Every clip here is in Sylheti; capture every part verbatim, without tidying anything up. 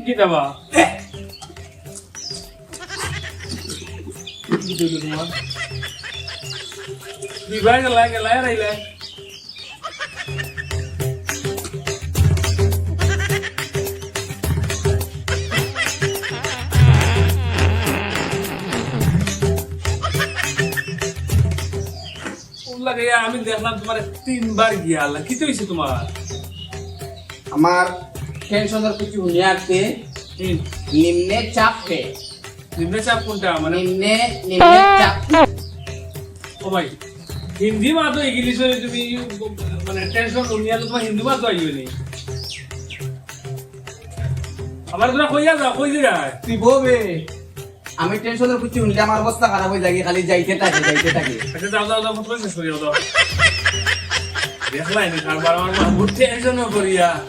কিতা বা? কি হইল তোমার? দুইবার গেলা, গেলা আর আইলা। ওর লাগে আমি দেখলাম তোমার তিনবার গিয়া আল্লাহ। কিতা হইছে তোমার? আমার টেনশনের কিছু হুনিয়া আছে। হুম। নিম্নে চাপ হে। নিম্নে চাপ কোনটা? মানে নিম্নে, নিম্নে চাপ। ও ভাই, হিন্দি মাতো ইংলিশে তুমি মানে টেনশন হুনিয়া তো তোমার হিন্দি মাতো আইও নি। আবার তোরা কইয়া যাও, কই দিরা? তুই বলবে। আমি টেনশনের কিছু হুনলে আমার অবস্থা খারাপ হয়ে যায়, খালি যাইতে থাকে, যাইতে থাকে। আচ্ছা, যাও, যাও, যাও, ফটো শেষ করিয়া যাও। দেখলাই নি, কারবার আমার মামুর টেনশনও করিয়া।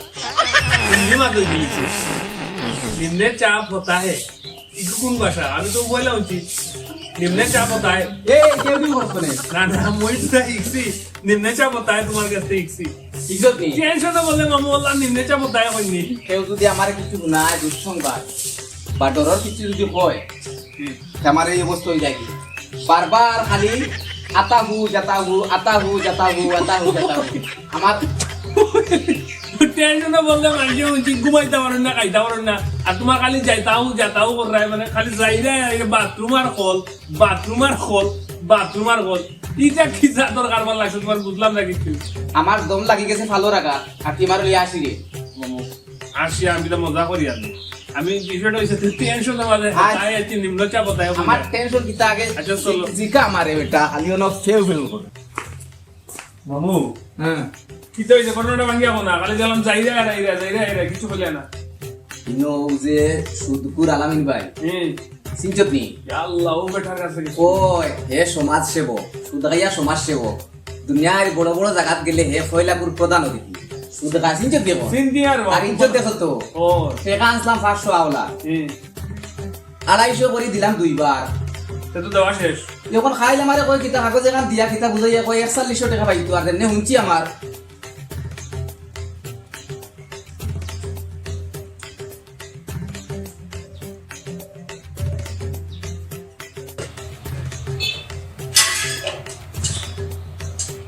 হিন্দি মাতো দিয়েছে। নিম্নে চাপ হতা হে। ইগু কোন ভাষা? আমি তো পয়লা হুনছি। নিম্নে চাপ হতা হে। এই, কেউ দিন করছো না। না, না, মই তো শিখছি। নিম্নে চাপ হতা হে, তোমার কাছ থেকে শিখছি। ইজ্জত নেই। টেনশনে বললে মামু আল্লাহ নিম্নে চাপ হতা হে হয়নি। কেউ যদি আমার কিছু না দুঃসংবাদ বা ডরর কিছু যদি হয়, হুম। তে আমার এই অবস্থা হয়ে যায় কি? বারবার খালি আতাহু, জাতাহু, আতাহু, জাতাহু, আতাহু, জাতাহু। আমার টেনশনে বললে মানুষে উচিত ঘুমাইতে পারেন না, খাইতে পারেন না। আর তোমার খালি যাইতাও, যাতাও কর রায়, মানে খালি যাইরায়, বাথরুম আর কল, বাথরুম আর কল, বাথরুম আর কল। ইটা কি জাতর কারবার লাগছে তোমার, বুঝলাম না কিছু। আমার দম লাগি গেছে ভালো রাখা, আর কি মারো ইয়া আসি রে। আসি, আমি তো মজা করি আমি। আমি বিষয়টা হইছে তুই টেনশন আমাদের আজ তাই আছি নিম্ন চাপ তাই আমার বলে। টেনশন কিতা আগে আচ্ছা, চলো। জি-, জিকা আমারে বেটা, খালি অনো ফেউ ফেউ করে। মামু, হ্যাঁ। কিতা হইছে? ঘটনাটা ভাঙিয়া কও না। খালি গেলাম যাইরা আর আইরা, যাইরা আইরা, কিছু বললে না। ইনো ও যে সুদকুর আলামিন ভাই। হুম। চিনছত নি? ইয়া আল্লাহ, ও বেটার কাছে গেছে। ওই, হে সমাজ সেবক, সুদ খাইয়া সমাজ সেবক। দুনিয়ার বড় বড় জাগাত গেলে হে ফয়লাকুর প্রধান অতিথি। সুদ খায়, চিনছত দেখো। চিনতি আর আর ইজ্জত দেখো তো। ও। টেকা আনছিলাম পাঁচশো আওলা। হুম। আড়াইশো করি দিলাম দুইবার। সে তো দেওয়া শেষ। যখন খাইল আমারে কয় কিতা কাগজ এখান দিয়া কিতা বুঝাইয়া কয় একচল্লিশশো টেকা পাইতো, আর এমনি হুনছি আমার।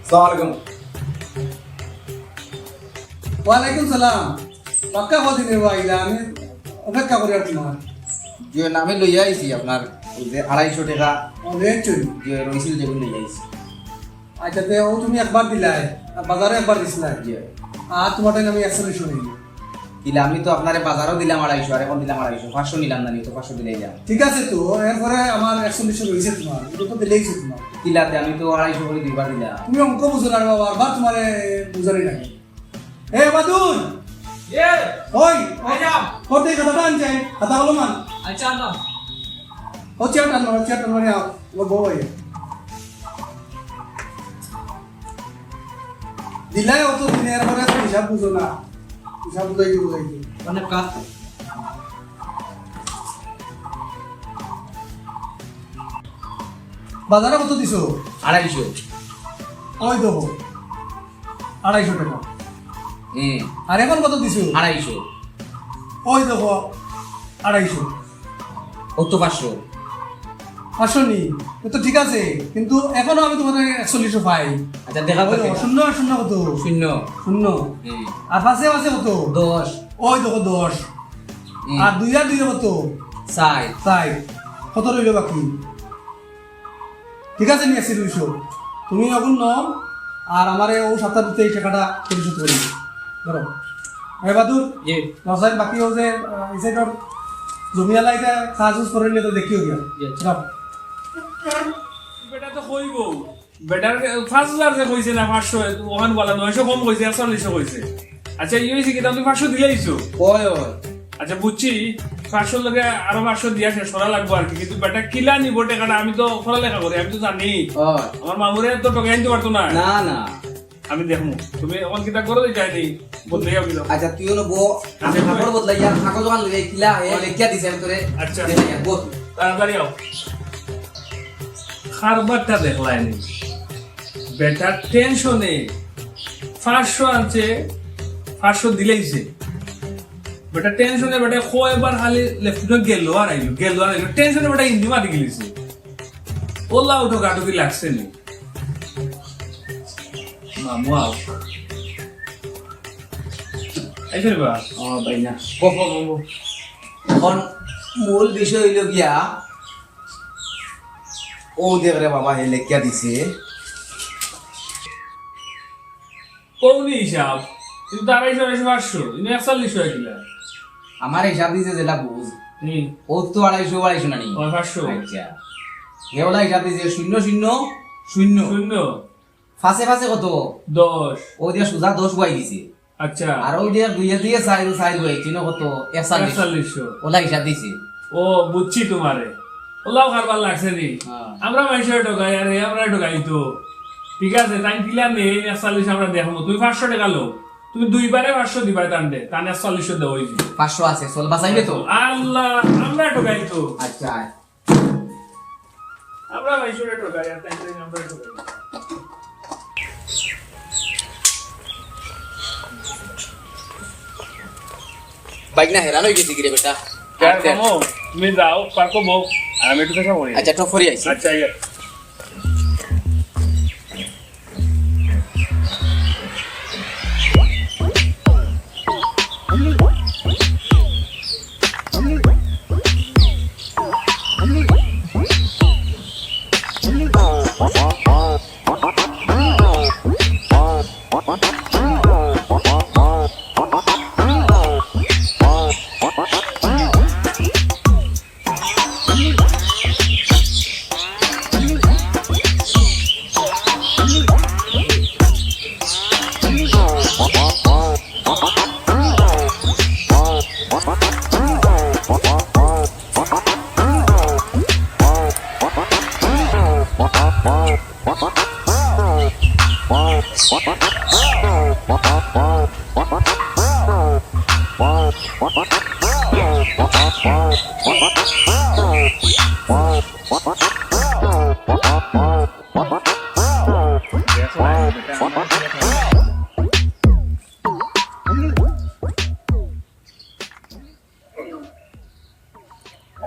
সালাম আলাইকুম। ওয়ালাইকুম সালাম। পাক্কা কদিন হইব আইলা, আমি অপেক্ষা করি আর তোমার। জি, আমি লইয়া আইছি আপনার ওই যে আড়াইশো টেকা। ও, লইয়া আইছো? জি, রইছিল যেগুলো লইয়া আইছি। আচ্ছা, তে ও তুমি একবার দিলাই, আর বাজারে একবার দিছিলাই। জি। আর তোমার টাইম আমি একচল্লিশশো নিই। দিলে আমি তো আপনারে বাজারও দিলাম আড়াইশো, আর এখন দিলাম আড়াইশো, পাঁচশো নিলাম না, নি তো পাঁচশো দিলাই যাও। ঠিক আছে তো, এরপরে আমার একচল্লিশশো রইছে তোমার, ওটা তো দিলেই ছে তোমার। দিলাতে আমি তো আড়াইশো করে দুইবার দিলাম। তুমি অঙ্ক বুঝো না রে বাবা, বারবার তোমারে বুঝানি লাগে। এ বাদুর! এ! ওই! আইয়া! তোর এই খাতাটা আনছে, খাতা কলম আন। আচ্ছা, আনলাম। ও চেয়ারটা আন, চেয়ারটা আন, আও, ও বউ আইয়া। দিলাই অত দিনে, এরপরে তো হিসাব বুঝো না। হিসাব বুঝাই দিও, বুঝাই দিও। মানে কা- বাজারে কত দিছো? আড়াইশো। ওই দেখো, আড়াইশো টেকা। হুম। আর এখন কত দিছো? আড়াইশো। ওই দেখো, আড়াইশো। ও তো পাঁচশো। পাঁচশো নি? এ তো ঠিক আছে, কিন্তু এখনো আমি তোমাদের একচল্লিশশো পাই। আচ্ছা, দেখা ওই দেখো, করবে। শূন্য আর শূন্য কত? শূন্য। শূন্য। হুম। আর পাশে পাশে কত? দশ। ওই দেখো, দশ। হুম। আর দুই আর দুই কত? চার। চার। কত রইল বাকি? ঠিক আছে, নিয়ে আসছি দুইশো। তুমি এখন নাও, আর আমারে ও সাতটার ভিতরে এই টাকাটা পরিশোধ করে দিও। ধরো। এ বাদুর, জি। নসাইন বাকি ও যে, আহ, এই সাইডর জমিওয়ালা এটা কাজ উজ করে নিয়ে তো দেখিও গিয়া। জি, আচ্ছা। যাও। বেটা তো কইবো। বেটার পাঁচ হাজার যে কইছে না, পাঁচশো, ওখান বলা নয়শো কম কইছে, একচল্লিশশো কইছে। আচ্ছা, ই হইছে কি, তা তুমি পাঁচশো দিলাইছো? ওই, ওই। আচ্ছা, বুঝছি, পাঁচশো লগে আরো পাঁচশো দিয়া শেষ করা লাগবো আর কি, কিন্তু বেটা কিলা নিবো টেকাটা, আমি তো পড়ালেখা করি, আমি তো জানি। ওই। আমার মামুরে তো ঠকাই আনতে পারতো না। না, না। আমি দেখমু, তুমি এখন কিতা করো, যাই নি, বদলে যাও কিতা। আচ্ছা, তুই হলো বো, আমি আচ্ছা, কাপড় বদলাই, আর কাগজ দোকান লই যাই, কিলা, এ, ওই। লেখিয়া দিছে আমি তোরে। আচ্ছা। দেখে যাই, বো। তাড়াতাড়ি আও। কারবারটা দেখলায়নি। বেটার টেনশনে পাঁচশো আনছে, পাঁচশো দিলাইছে। বেটা টেনশনে বেটা কয়বার খালি লেফট গেল আর আইল, গেল আর আইল, টেনশনে বেটা ইঞ্জিন মারি গেলিছে। ওলা উঠো গাটু কি লাগছে নি? মামু আও। আইছো রে বা? ও ভাই না। বহ, বহ, বহ, বহ। এখন মূল বিষয় অইল গিয়া, ও দেখ রে বাবা, হে লেখিয়া দিছে। কওনি হিসাব, কিন্তু আড়াইশো, আড়াইশো, পাঁচশো, কিন্তু একচল্লিশশো কিলা। আমার হিসাব দিছে যেটা বুঝ। হুম। ও তো আড়াইশো, আড়াইশো না নি? ও, পাঁচশো। আচ্ছা। হে ওলা হিসাব দিছে শূন্য, শূন্য, শূন্য। শূন্য। পাঁচে পাঁচে কত? দশ। ও দিয়া সুজা দশ বই দিছে। আচ্ছা। আর ও দিয়া দুইয়ে দুইয়ে চাইর, ও চাইর বই, চিনো কত? একচল্লিশ। একচল্লিশশো। ওলা হিসাব দিছে। ও, বুঝছি তোমারে। ওলাও কারবার লাগছে নি? হ্যাঁ। আমরা মানুষরে ঠগাই, আরে আমরা ঠগাই তো। ঠিক আছে, তাই কিলা নেই, একচল্লিশ আমরা দেখমু। তুমি পাঁচশো টেকা লও। তুমি দুইবারে পাঁচশো দিবায় তানরে, তান একচল্লিশশো দেওয়া অইছে। পাঁচশো আছে, চল বাঁচাইবে তো? আল্লাহ, আমরা ঠগাই তো। আচ্ছা। আমরা ভাই সুরে ঠকাই, আর তাই তাই আমরা ঠকাই। বাইক না হেরান হয়ে গেছি কিরে বেটা? আর মামু, তুমি যাও, পার্কো বউ, আর আমি একটু পেশা করি। আচ্ছা, টপ করি আইছি। আচ্ছা, ইয়ে।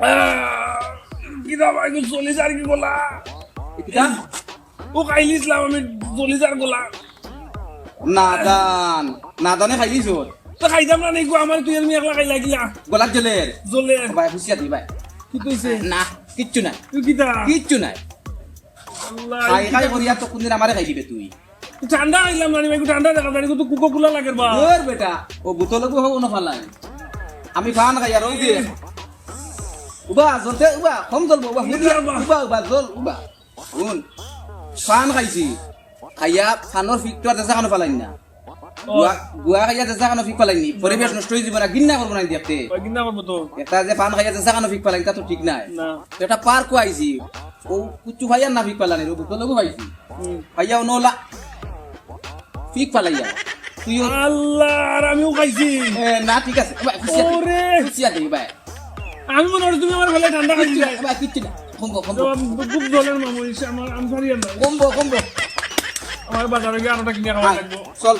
আহ, কিতা ভাই, গো, চলি যার কি গলা? কিতা? ও খাইলিছিলাম আমি, চলি যার গলা। নাদান, নাদানে খাইলিছ? তো খাইতাম না নি গো, আমার তুই আমি একলা খাইলা গিলা। গলাত জ্বলের? জ্বলের। ভাই, হুঁশিয়া দি ভাই। কি কইছে? না, কিচ্ছু নাই। তুই কিতা? কিচ্ছু নাই। আল্লাহ, খাই এই খাই কিতা? করিয়া তো কোনদিন আমারে খাই দিবে তুই। ঠান্ডা খাইলাম না নি ভাই, ঠান্ডা দেখা যায়, তো কোকা কোলা লাগে বা। ওর বেটা, ও বোতল গো হবো না ফালাই। আমি পান খাই আর ওই দে। উবা, জ্বলতে উবা, কম জ্বলবো, উবা, হুদিয়া, উবা। উবা, উবা, জ্বল, উবা। হুন, পান খাইছি। খাইয়া পানর ফিকটা দেশা খানো ফালাই না। ও। গুয়া, গুয়া খাইয়া দেশা খানো ফিক ফালাই নি। পরিবেশ নষ্ট হয়ে যাবে না, ঘিন্না করবো না দেখতে। ওই ঘিন্না করবো তো। এটা যে পান খাইয়া দেশা খানো ফিক ফালাই, তা তো ঠিক নাই। না। তো এটা পার্ক আইছি। ও কুচু ভাইয়ার না ফিক ফালানি, ও বোতল গো পাইছি। হুম। ভাইয়া ও নোলা। ফিক ফালাইয়া। তুইও আল্লাহ, আর আমিও খাইছি। এ, না, ঠিক আছে। ভাই, খুশি আছি। ওরে। খুশি আছি, ভাই। আমি মনে করি তুমি আমার ফেলে ঠান্ডা খাইছি। কিচ্ছু না, ভাই, কিচ্ছু না। কমবো, কমবো। তো আমি খুব জ্বলের মামু, ইস, আমার, আমি পারি আর না। কমবো, কমবো। আমার বাজারে গিয়ে আরোটা কিনে খাওয়া আয়, লাগবো। চল।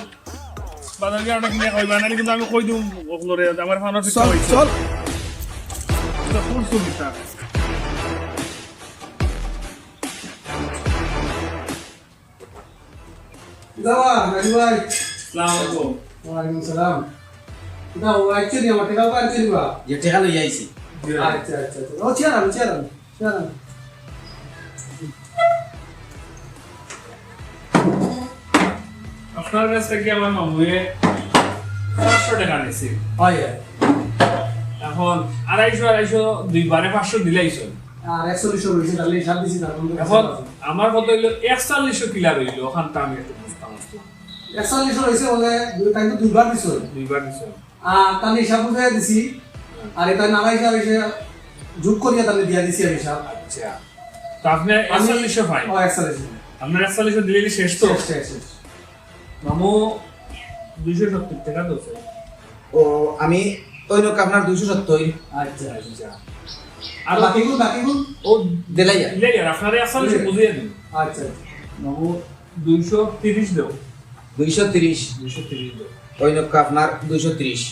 বাজারে গিয়ে আরোটা কিনে খাওয়াইবা, নাহলে কিন্তু আমি কই দিমু, ওগুলোরে, আমার ফানোর ফিক্কা চল, হইছে। চল। এটা ফুল সুবিধা। দাওয়া, রাজু ভাই। আসসালামু আলাইকুম। ওয়ালাইকুম সালাম। দাও, আইছো নি, আমার টেকা পাইছো নি বা? যে টেকা লই আইছি। আচ্ছা, আচ্ছা, আচ্ছা। ও, চেয়ার আনো, চেয়ার আনো, চেয়ার আনো। আপনার কাছ থেকে আমার মামুয়ে পাঁচশো টেকা নিছে। হয়, হয়। এখন আড়াইশো, আড়াইশো, দুইবারে পাঁচশো দিলাইছইন। আর একচল্লিশশো রইছে, তাহলে হিসাব দিছি, তার মধ্যে এখন আছে। আমার কথা হইলো একচল্লিশশো কিলা রইলো, ওখানটা আমি একটু বুঝতাম আসলাম। একচল্লিশশো রইছে বলে, দুই, তাই তো দুইবার দিছে। দুইবার দিছে। আর তাহলে হিসাব বুঝাই দিছি, হুম। আর এটা নাড়াই হিসাব এসে যোগ করিয়া তাহলে দিয়া দিছি আমি হিসাব। আচ্ছা। তো আপনি আমি একচল্লিশশো পাই? ও, একচল্লিশশো। আপনার একচল্লিশশো দিলে কি শেষ তো? শেষ, শেষ, শেষ। মামু, দুইশো সত্তর টেকা তো স্যার। ও, আমি ওই লোক আপনার দুইশো সত্তর। আচ্ছা, আচ্ছা। আর বাকিগুলো, বাকিগুলো? ও দিলাই আর। দিলাই আর, আপনারে আসলে সে বুঝিয়ে দিন। আচ্ছা, আচ্ছা। মামু, দুইশো তিরিশ দাও। দুইশো তিরিশ? দুইশো তিরিশ দাও। ওই লোক আপনার দুইশো তিরিশ।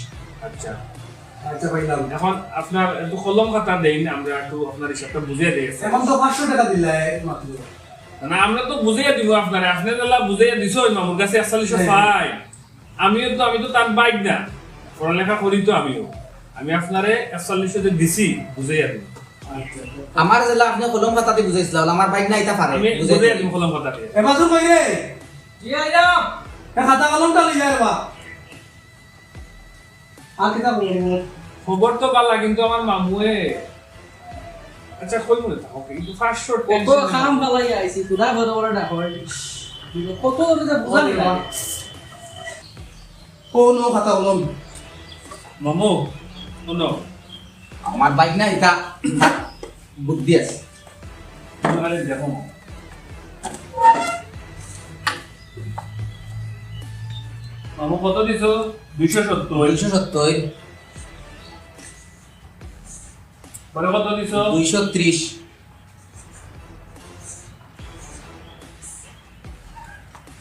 আচ্ছা। আচ্ছা, পাইলাম। এখন আপনার একটু কলম খাতা দেইন, আমরা একটু আপনার হিসাবটা বুঝিয়ে দিই। এখন তো পাঁচশো টাকা দিলে মাত্র। না, আমরা তো বুঝাইয়া দিব আপনারে। আপনি যেলা বুঝাইয়া দিছো, ওই মামুর কাছে একচল্লিশশো হ্যাঁ। পাই। আমিও তো, আমি তো তার বাইক না, পড়ালেখা করি তো আমিও। আমি আপনারে একচল্লিশশো যে দিছি, বুঝাইয়া দিব। আমার যেলা আপনি কলম খাতা দি বুঝাইছিলা, আমার বাইক না, এটা পারে, আমি বুঝাই বুঝাইয়া দিই। দিব কলম খাতা দিয়ে। এ বাজু কই রে? জি আইলাম। এ খাতা কলমটা লই যা রে বা। আর কিতা বলবো? খবর তো বালা, কিন্তু আমার মামুয়ে, আচ্ছা, কই মনে থাকো, কিন্তু ফার্স্ট শট কত টেনশন। কাম বালাই আইছি, খুদা বড় বড় ডাক হয়। কত করে যে বুঝা নিবা। ও নো, খাতা কলম। মামু, হুনো। আমার বাইক না, এটা বুদ্ধি আছে। আরে দেখো। মামু, কত দিছো? দুইশো সত্তর। দুইশো সত্তর। পরে কত দিছো? দুইশো ত্রিশ।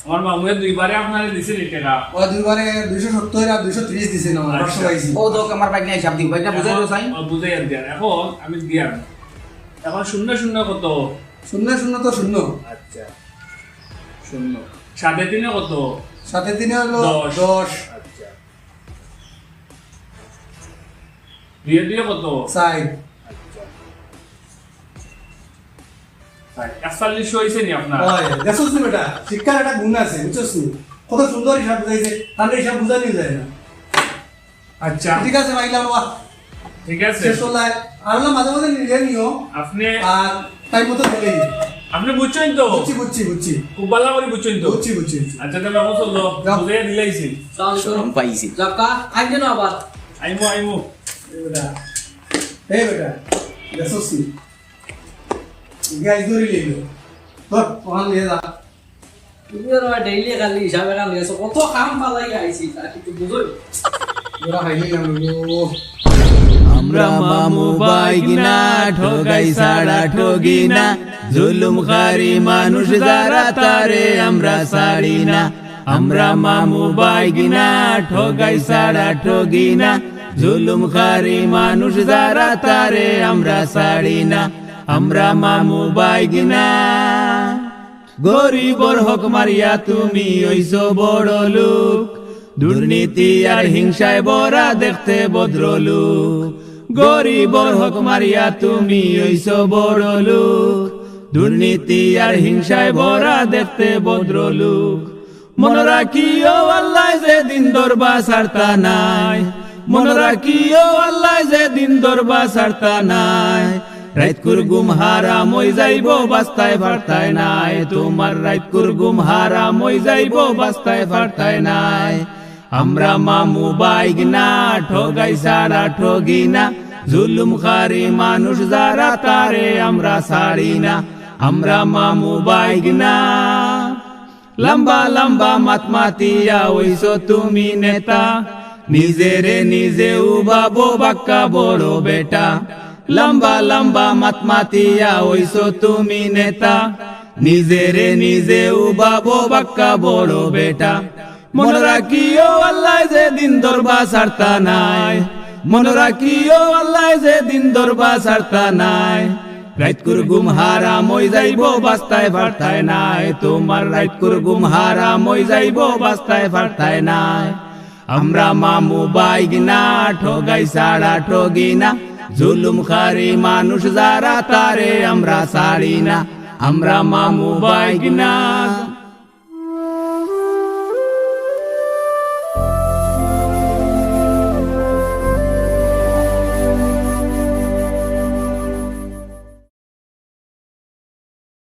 আমার মামুয়ে দুইবারে আপনারে দিছে নি টাকা? ও দুইবারে দুইশো সত্তর আর দুইশো ত্রিশ দিছে না, আমার আচ্ছা। পাঁচশো পাইছি। ও দোক, আমার বাইক নিয়ে হিসাব দিব, বাইকটা বুঝাই এখন, দিও, সাইন। ও, বুঝাই আর দিয়ার। এখন, আমি দিয়ার। এখন শূন্য শূন্য কত? শূন্য শূন্য তো শূন্য। আচ্ছা, শূন্য। সাথে তিনে কত? সাথে তিনে হলো দশ। দশ। আচ্ছা। দুইয়ে দুইয়ে কত? চার। আচ্ছা। চার। একচল্লিশশো হইছে নি আপনার? হয়, দেখছস নি বেটা? শিক্ষার একটা গুণ আছে, বুঝছস নি? কত সুন্দর হিসাব বুঝাইছে, তাহলে হিসাব বুঝা নিয়ে যায় না। আচ্ছা। ঠিক আছে, ভাই, লাম, বাহ। ঠিক আছে। শেষ করলাই। আর হলো মাঝে মাঝে নিলে নিও। আপনি আর টাইম মতো দিলেই। আপনি বুঝছেন তো? বুঝছি, বুঝছি, বুঝছি। খুব ভালো করে বুঝছেন তো? বুঝছি, বুঝছি, বুঝছি। আচ্ছা, তাহলে এখন চললো। যাও। বুঝাইয়া দিলাইছি। সালাম আলাইকুম। শরম পাইছি। যাক্কা, আইন যেন আবার। আইমু, আইমু। এই বেটা। এই বেটা। দেখছস নি? গ্যাস ধরে নিল। ধর, ওখানে নিয়ে যা। তুমি আর আমার ডেইলি খালি হিসাবে খালি আছো। কত কাম ফালাই আইছি, তা কিন্তু বুঝো। ওরা খাইলে না, বুঝো। আমরা মামু বাইক না, ঠগাই ছাড়া ঠগি না। জুলুমকারী মানুষ যারা তারে আমরা ছাড়ি না। আমরা মামু বাইক না, ঠগাই ছাড়া ঠগি না। জুলুমকারী মানুষ যারা তারে আমরা ছাড়ি না। আমরা মামু বাইক না। গরিবর হক মারিয়া তুমি অইছো বড় লোক, দুর্নীতি আর হিংসায় ভরা দেখতে ভদ্রলোক। গরিবর হক মারিয়া তুমি অইছো বড় লোক, দুর্নীতি আর হিংসায় ভরা দেখতে ভদ্রলোক। মনো রাখিও আল্লায় যেদিন ধরবা ছাড়তা নায়, মনো রাখিও আল্লায় যেদিন ধরবা ছাড়তা নায়। রাইতকুর ঘুম হারাম অই যাইবো, বাঁচতায় পারতায় নায়। তোমার রাইতকুর ঘুম হারাম অই যাইবো, বাঁচতায় পারতায় নায়। আমরা মামু বাইক না, ঠগাই ছাড়া ঠগি না। জুলুমকারী মানুষ যারা তারে আমরা ছাড়ি না। আমরা মামু বাইক না। লম্বা লম্বা মাত মাতিয়া অইছো তুমি নেতা, নিজেরে নিজে উবাবো বাক্কা বড় বেটা। লম্বা লম্বা মাত মাতিয়া অইছো তুমি নেতা, নিজেরে নিজে উবাবো বাক্কা বড় বেটা। মনো রাখিও আল্লায় যেদিন ধরবা ছাড়তা নায়, মনো রাখিও আল্লায় যেদিন ধরবা ছাড়তা নায়। রাইতকুর ঘুম হারাম অই যাইবো, বাঁচতায় পারতায় নায়। তোমার রাইতকুর ঘুম হারাম অই যাইবো, বাঁচতায় পারতায় নায়। আমরা মামু বাইক না, ঠগাই ছাড়া ঠগি না। জুলুমকারী মানুষ যারা তারে আমরা ছাড়ি না। আমরা মামু বাইক না।